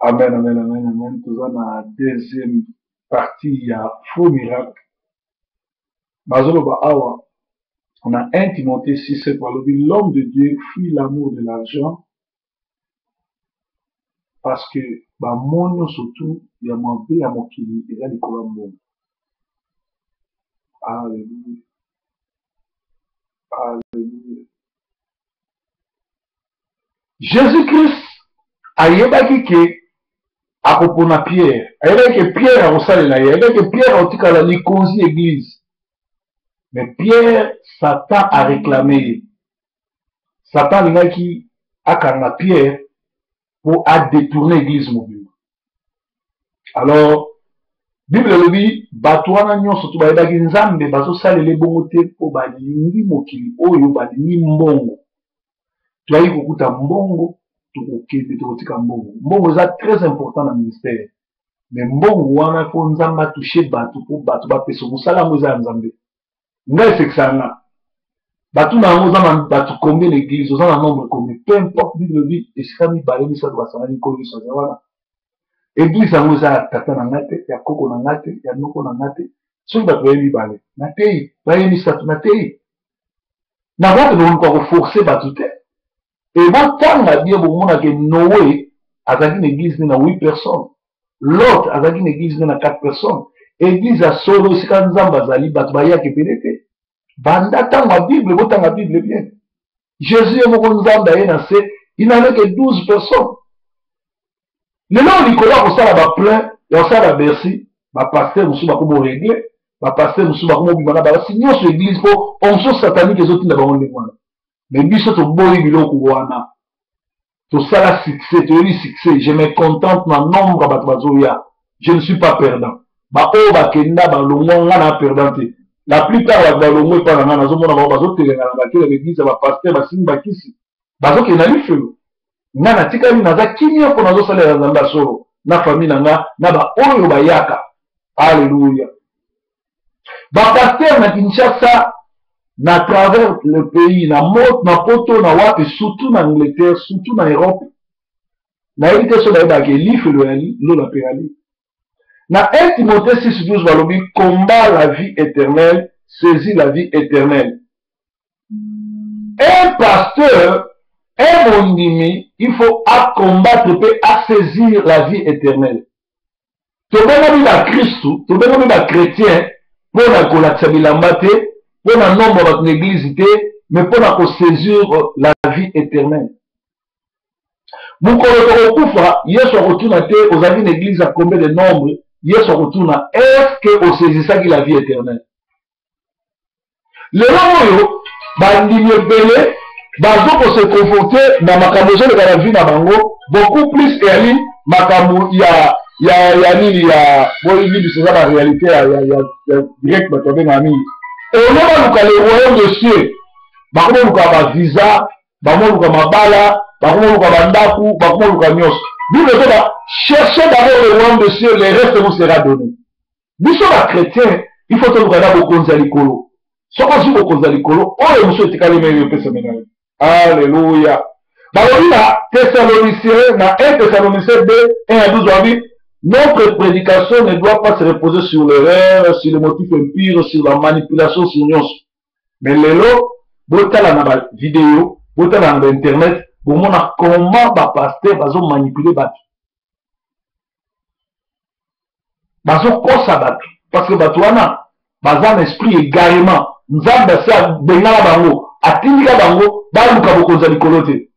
Amen, amen, amen, amen. Toza na deuxième partie ya faux miracle. Bazoloba awa na 1 Timothée 6, 7 balobi l'homme de Dieu fuit l'amour de l'argent parce que bamo nyonso tu ya mabe ya mokili eza likolo ya mbongo. Alleluia. Alleluia. Jésus Christ ayebaki ke akopona Pierre, ayebaki ke Pierre akosalela ye, ayebaki ke Pierre akotikala likonzi église. Mais Pierre, Satan a réclamé ye. Satan alingaki akanga Pierre po a détourner église mobimba. Alors, Bible elobi bato wana nyonso to bayebaki Nzambe bazosalela ebongo te mpo balingi mokili oyo, balingi mbongo. Toyaki kokuta mbongo, tokokende tokotika mbongo. Mbongo eza très important na ministère. Mais mbongo wana mpo Nzambe atouche bato mpo bato bapesa mosala yango eza ya Nzambe. Ngai esekisaka nga. Bato na yango oza na bato combien na église, oza na nombre combien, peu importe. Bible elobi esika mibale misato basangani, Nkolo Yesu aza wana. Église yango eza ya tata na nga te, ya koko na nga te, ya noko na nga te. Soki bato baye mibale nateyi, baye misato nateyi, nakokende koluka koforce bato te. E botanga bien, bomona ke Noé azalaki na église ne na 8 personnes, Lot azalaki na église ne na 4 personnes. Église ya solo esika Nzambe azali, bato bayaka ebele te. Banda ntango ya Bible, botanga Bible bien. Jésus ye moko Nzambe aye na se, il n'avait que 12 personnes. Lelo likolo ya kosala ba plein ya kosala ba Bercy, ba pasteur mosusu bakoma oregle, ba pasteur mosusu bakoma obima na basi nyonso église mpo onction satanique ezotinda bango ndenge wana. Mais biso toboyi biloko wana, tosala succès, toyebi succès. Je me contente na nombre ya bato bazoya, je ne suis pas perdant. Baoyo bakenda balongwa, nga na perdant te. La plupart bato balongwa epa na nga, nazomona bango bazotelenga na bakele ya église ya bapasteur, basimbi bakisi, bazokende na lifelo. Nga natikali, naza kimia mpo nazosalela Nzambe ya solo na famille na nga na baoyo bayaka. Alleluia. Bapasteur na Kinshasa, na travers le pays, na mot na poto, na wapi, surtout na Angleterre, surtout na Europe, nayebi te so bayebaka elifelo yali lola mpe yali. Na 1 Timothée 6:12 balobi combat la vie éternelle, saisis la vie éternelle. Un pasteur, un mondimi, il faut à combattre mpe à saisir la vie éternelle. Tobengami bakristu, tobengami bachrétien mpo na kolakisa bilamba te, mpo na nombre ya bato na église te, mais mpo na kosaisir la vie éternelle. Mokolo tokokufa, Yesu akotuna te ozalaki na église ya combien de nombre. Yesu akotuna est-ce que osaisissaki la vie éternelle. Lelo oyo bandimi ebele bazo kose conforte na makambo ezoleka na vie na bango, beaucoup plus eyali makambo ya ya ya nini ya boyebisa, eza ba réalité ya, ya, ya, ya direct. Bato babengaka mingi oyo baluka le royaume de cieux, bakomoluka ba visa, bakomoluka mabala, bakomoluka bandaku, bakomoluka nyonso. Bible ezoba cherchez d'abord le royaume de cieux, le reste vous sera donné. Biso ba chrétien, il faut toluka na bokonzi ya likolo. Soki ozwi bokonzi ya likolo, oyo mosusu etikali mele epesami na yo. Alleluia. Balobi na Thessaloniciens, na 1 Thessaloniciens 2, 1 à 12, balobi notre prédication ne doit pas se reposer sur l'erreur, sur les motifs impurs, sur la manipulation, sur nyonso. Mais lelo botala na ba vidéo, botala na ba internet, bomona comment ba pasteur bazo manipuler bato, bazokosa bato, parce que bato wana baza na esprit égarement. Nzambe asi abengana bango, atindika bango baluka bokonzi ya likolo te.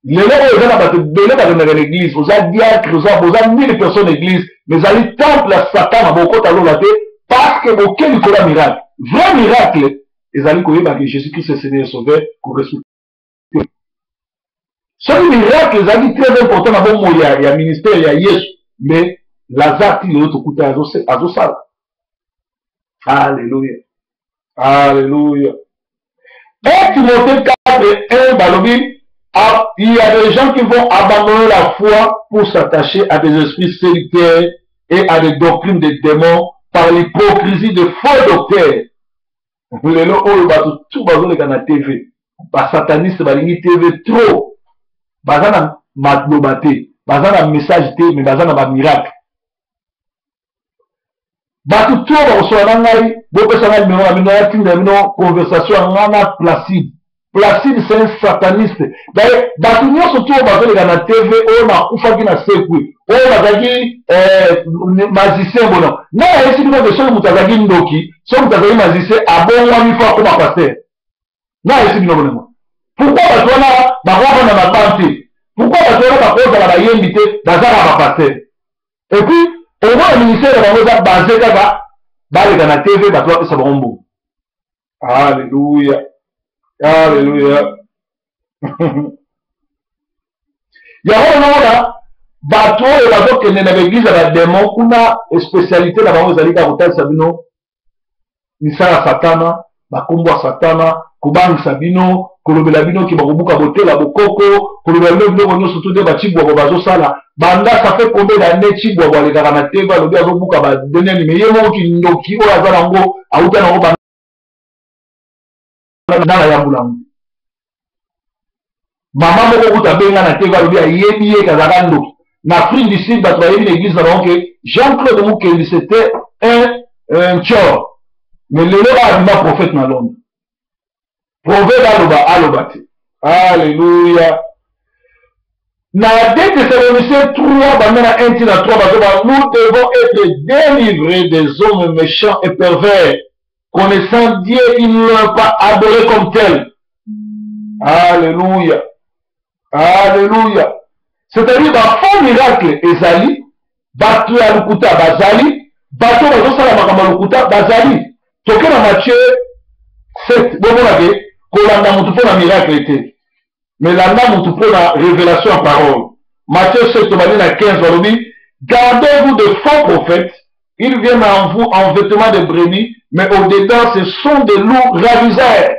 Lelo oyo eza na bato ebele bakendaka na église, oza diacre, oza boza 1000 personnes église, mais ezali temple ya Satana. Bokota lola te parce que boke likolo ya miracle. Vrai miracle ezali koyeba ke Jésus Christ est Seigneur et Sauveur, korespecte. Soki miracle ezalaki très important na bomoi ya ministère ya Yesu, mais Lazare ti lelo tokuta azosala. Alleluia, alleluia. 1 Timothée 4, 1 balobi ah, il y a des gens qui vont abandonner la foi pour s'attacher à des esprits séducteurs et à des doctrines de démons par l'hypocrisie de faux docteurs. Lelo oyo bato tu bazoleka na TV, basataniste balingi TV trop, baza na maloba te. Baza na message te, mais baza na ba miracle. Bato to bakosola na ngai, bopesa ngai numero na bino, natinda bino conversation ya ngai na Placide. Placide, c'est un sataniste. D'ailleurs, bato nyonso to bazoleka na TV oyo nakufaki na sekwi, oyo bazalaki eh, magicien bono. Ngai nayebisi bino ke soki moto azalaki ndoki, soki moto azalaki magicien, abongwami fo akoma pasteur. Ngai nayebisi bino bongo. Pourquoi bato wana bakofanda na ban te? Pourquoi bato wana bakozala bayembi te, bazalaka ba pasteur? Et puis, omona ministère na bango eza base kaka baleka na TV, bato bapesa bango mbongo. Alléluia. Alléluia. Yango naona bato oyo bazokende na baeglise ya bademon kuna, spécialité na bango ezali kaka kotalisa bino misala ya Satana, bakombo ya Satana, kobangisa bino, kolobela bino ke bakobuka botela bokoko, kolobela bino biloko nyonso to nde bacibwabwa bazosala. Banda ça fait combien d'années Cibwabwa alekaka na TV, alobi azobuka ba deneni, mais ye moko kindoki oyo aza nango auta nango banda na yambula yango. Mama moko kuta abenga na TV, alobi ayebi ye kazalaka ndoki. Na Afrique du Sud, bato bayebi na église na bango ke Jean-Claude Mukendi c'était un tchor, mais lelo abima prophète na Londres. Proverbe aloba aloba te. Alléluia. Na 2 Thessaloniciens 3, banda na 1 tina 3, bazoba, nous devons être délivrés des hommes méchants et pervers. Connaissant Dieu, ils ne l'ont pas adoré comme tel. Alléluia. Alléluia. C'est-à-dire, ba faux miracle ezali, bato ya lokuta bazali, bato bazosala makambo ya lokuta bazali. Toke na Matthieu 7, bomona ke kolanda motu mpo na miracle te, mais landa motu mpo na révélation ya parole. Matthieu 7, tobandi na 15, balobi, gardez-vous de faux prophètes, ils viennent en vous en vêtements de brebis, mais au-dedans ce sont des loups raviseurs.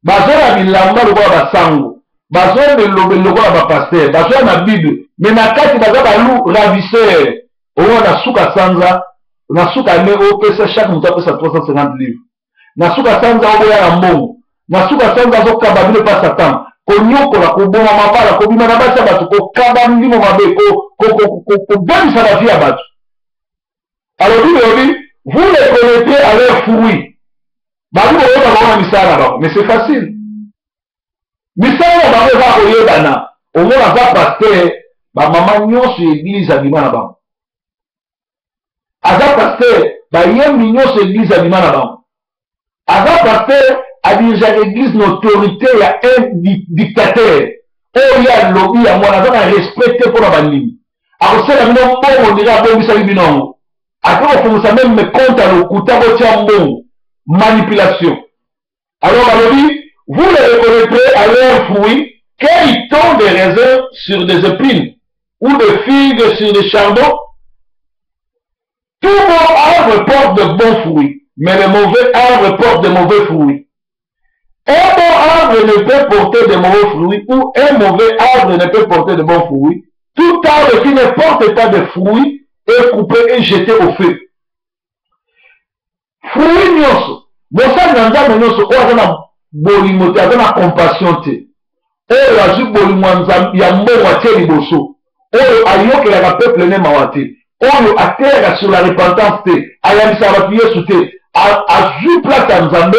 Baza na bilamba lokola basango, baza na elobeli lokola bapaster, baza na Bible, mais na kati baza ba loups ravisseurs. Oyo na suka sanza, na suka année, opesa chaque moto apesa 350 livres. Na suka sanza oboya na mbongo, na suka sanza azokaba bino pa Satan, konyokola, koboma mabala, kobima na basi ya bato, kokaba milimo mabe, kobebisa ba vie ya bato. Alors Bible elobi, vous les connaîtrez à leurs fruits. Bato boyeba bango na misala na bango, mais c'est facile. Misala na bango eza koyebana. Omona aza pasteur, bamama nyonso ya eglise abima na bango. Aza pasteur, bayembi nyonso eglise abima na bango. Aza pasteur, adirigeaka eglise na autorité ya un dictateur. Oyo ye alobi yango wana, aza na respect te mpo na bandimi. Akosala bino mbongo ndenge abongisaki bino yango. Akoki kofungisa meme compte ya lokuta botia mbongo. Manipulation. Alors balobi, vous les reconnaîtrez à leurs fruits, cueille-t-on des raisins sur des épines ou des figues sur des chardons? Tout bon arbre porte de bons fruits, mais le mauvais arbre porte de mauvais fruits. Un bon arbre ne peut porter de mauvais fruits ou un mauvais arbre ne peut porter de bons fruits. Tout arbre qui ne porte pas de fruits est coupé et jeté au feu. Fruit nyonso, mosali na Nzambe nyonso oyo aza na bolingo te, aza na compassion te, oyo azwi bolingo ya mbongo atie liboso, oyo ayokelaka peuple ne mawa te, oyo ateyaka sur la repentance te, ayambisaka bato Yesu te, azwi place ya Nzambe,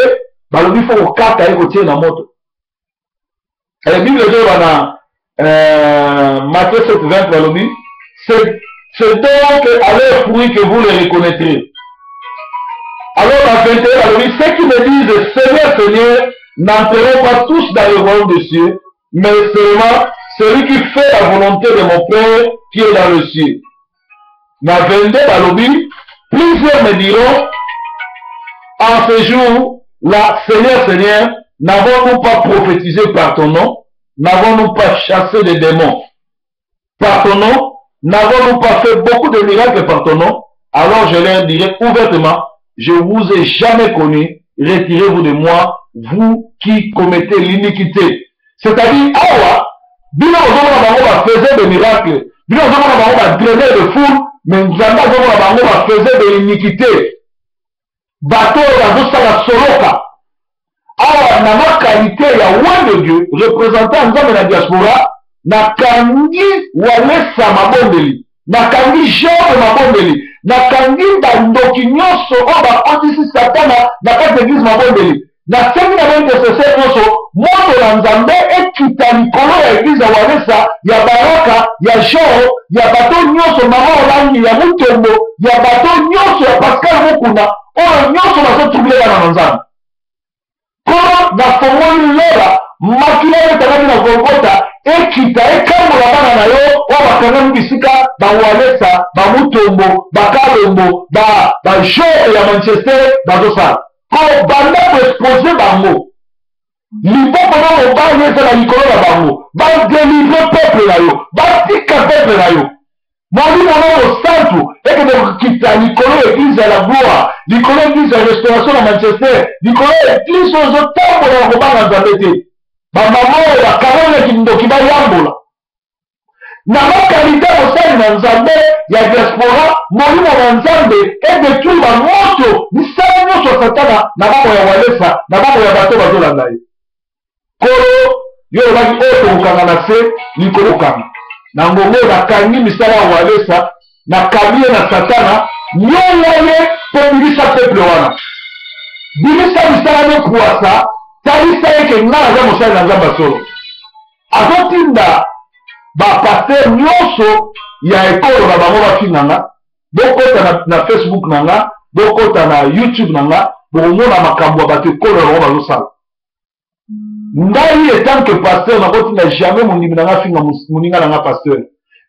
balobi fo kokata ye kotie na moto. Bible ezoloba na Matthieu 7, 20, balobi, c'est donc à leurs fruits que vous les reconnaîtrez. Alors na 21 balobi, ceux qui me disent Seigneur, Seigneur, n'entreront pas tous dans le royaume des cieux, mais seulement celui qui fait la volonté de mon Père qui est dans le ciel. Na 22 balobi, plusieurs me diront en ce jour-là, Seigneur, Seigneur, n'avons-nous pas prophétisé par ton nom? N'avons-nous pas chassé des démons par ton nom? N'avons-nous pas fait beaucoup de miracles par ton nom? Alors je leur dirai ouvertement, je vous ai jamais connu, retirez-vous de moi, vous qui commettez l'iniquité. C'est-à-dire, awa, bino bozomona bango ba faisait des miracles, bino bozomona bango ba drainer de foule, mais Nzambe azomona bango ba faisait de l'iniquité. Bato oyo bazosala soloka. Awa na ma qualité ya roi de Dieu, représentant Nzambe na diaspora, Nakangi Walesa mabondeli, nakangi Job mabondeli, nakangi bandoki nyonso oyo bakotisi Satana na kati ya eglise mabondeli. Nasengi na baintercesseur nyonso, moto na Nzambe ekita likolo ya eglise ya Walesa, ya Baraka, ya Job, ya bato nyonso, mama Olangi, ya Mutombo, ya bato nyonso, ya Pascal Mukuna, oyo nyonso bazotrouble bana na Nzambe. Nkolo, nafongoli lola, makila oyo etangaki na Golgota ekita, ekangola bana na yo oyo bakangami bisika ba Walesa, ba Mutombo, ba Kalombo, ba ba joueurs ya Manchester bazosala. Kobanda koexpose bango, liboko na mobali ezala likolo na bango, badelivre peuple na yo, batika peuple na yo. Molimo na Mosantu ekende kokita likolo ya eglise ya la gloire, likolo ya eglise ya restauration na Manchester, likolo ya eglise oyo ezotambola na kobanga Nzambe te. Bamama oyo bakangami na kindoki bayambola na bakalite ya mosali na Nzambe ya diaspora. Molimo na Nzambe edetruire bamoto, misala nyonso ya Satana na bomoi ya Walesa, na bomoi ya bato bazolanda ye. Nkolo, yo olobaki oyo tokokanga na se, likolo kokanga. Na ngonga oyo nakangi misala ya Walesa, nakabi ye na Satana, nyonga ye mpo bimisa peuple wana. Bimisa misala ne puasa, talisa ye ke ngai naza mosali na Nzambe ya solo. Azotinda ba pasteur nyonso ya ekolo na bango bafinga nga. Bokota na, na Facebook na nga, bokota na YouTube na nga, bokomona makambo ya bato ekolo na bango bazosala. Ngai etant que pasteur nakotinda jamais mondimi na ngai afinga moninga na ngai pasteur.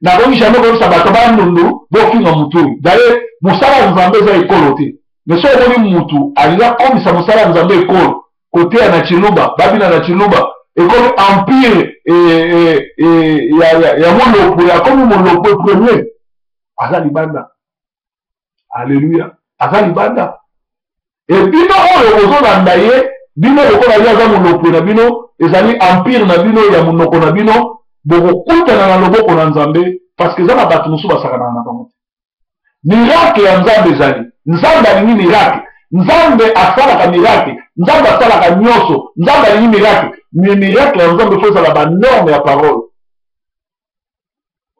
Nakoki jamais koyebisa bato bandundu bofinga motu oyo. D'ailleurs mosala ya Nzambe eza ekolo te. Mais soki omoni mutu alingi akomisa mosala ya Nzambe ekolo, koteya na tshiluba, babina na tshiluba, ekomi empire e, e, e, ya, ya, ya molopwe, akomi molopwe premier, aza libanda. Alleluia, aza libanda. E bino oyo bozolanda ye, bino lokola ye aza molopwe na bino, ezali empire na bino ya monoko na bino, bokokutana na loboko na Nzambe, parce que eza na bato mosusu basakanaka na bango te. Miracle ya Nzambe ezali. Nzambe alingi miracle. Nzambe asalaka miracle. Nzambe asalaka nyonso. Nzambe alingi miracle. Mais miracle ya Nzambe faut ezala ba norme ya parole.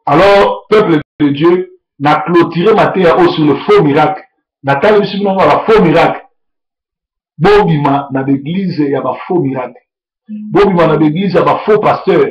Alors, peuple de Dieu, na clôturer mateya oyo sur le faux miracle. Natalisi bino ba faux miracle. Bobima na l'église ya ba faux miracle. Bobima na l'église ya ba faux pasteur.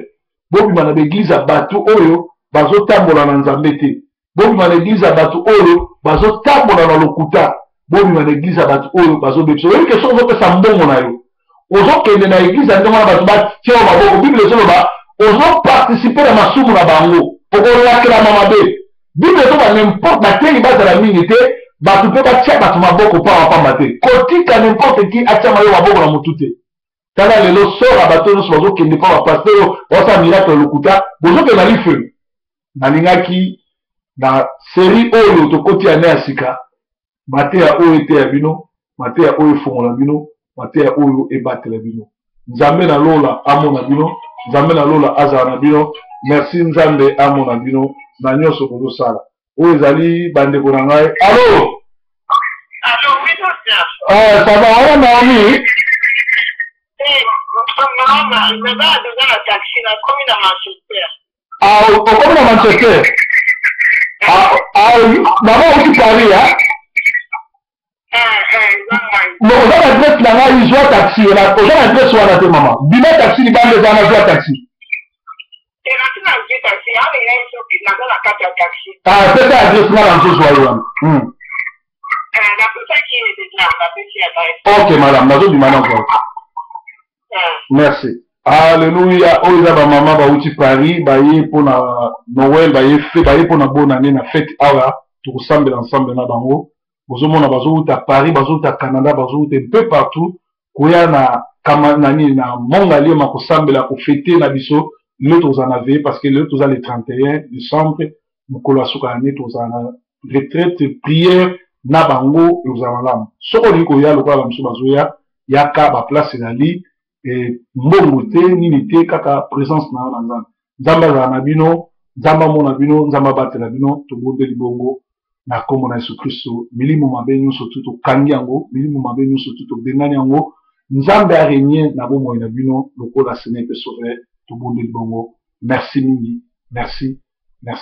Bobima na l'église ya bato oyo bazotambola na Nzambe te. Bobima na église ya bato oyo bazotambola na lokuta. Bobima na église ya bato oyo bazobebisa. Oyebi ke soki ozopesa mbongo na yo, ozokende na église ya ndenge wana bato batia yo maboko, Bible ezoloba ozoparticipe na masumu na bango, okolakelama mabe. Bible ezoba n'importe bateyi bazala mingi te, bato mpe batia bato maboko pamba pamba te. Kotika n'importe qui atiama yo maboko na motu te. Tala lelo sora bato nyonso bazokende mpo bapasteur oyo bazosala miracle ya lokuta, bozokende na lifelo. Nalingaki na serie oyo tokoti annee ya sika, mateya oyo eteya bino, mateya oyo efongola bino, mateya oyo ebatela bino. Nzambe na lola amona bino, Nzambe na lola azala na bino. Merci, Nzambe amona bino na nyonso bozosala. Oyo ezali bandeko na ngai. Allo? Allo, oui, docteur. Ah, ça va, wana Naomi? Eh, mama, naza deja na taxi, nakomi na Manchester. Ah, okomi na Manchester? Ah, ah, mama outi Paris, hein? Mais oza na adresse na ngai, zwa taxi. Oza na adresse wana te, mama. Bima taxi libanda eza na, zwa taxi. Ah, pesa adresse nga na nzozwa yo wana. Ok, madame, nazobima na zwa. Merci. Alléluia. Oyo eza ba mama bauti Paris, baye mpona Noël, baye fe, baye mpona bonne année na fête awa, tokosambela ensemble na bango. Bozomona bazowuta Paris, bazowuta Canada, bazowuta un peu partout koya na kama nani na Mongaliema kosambela, kofete na biso. Lelo tozala na veille parce que lelo toza le 31 décembre, mokolo ya suka ya année, tozala na retraite prière na bango, ekozala malamu. Soki olingi koya lokola ba mosusu bazoya, yaka, ba place ezali, mbongo te, nini te, kaka présence na yo na Nzambe. Nzambe azala na bino, Nzambe amona bino, Nzambe abatela bino. Tobondeli bongo na kombo na Yesu Kristo. Milimo mabe nyonso tu tokangi yango, milimo mabe nyonso tu tobengani yango. Nzambe arenye na bomoi na bino lokola Seigneur pe Sauveur. Tobondeli bongo. Merci mingi, merci, merci.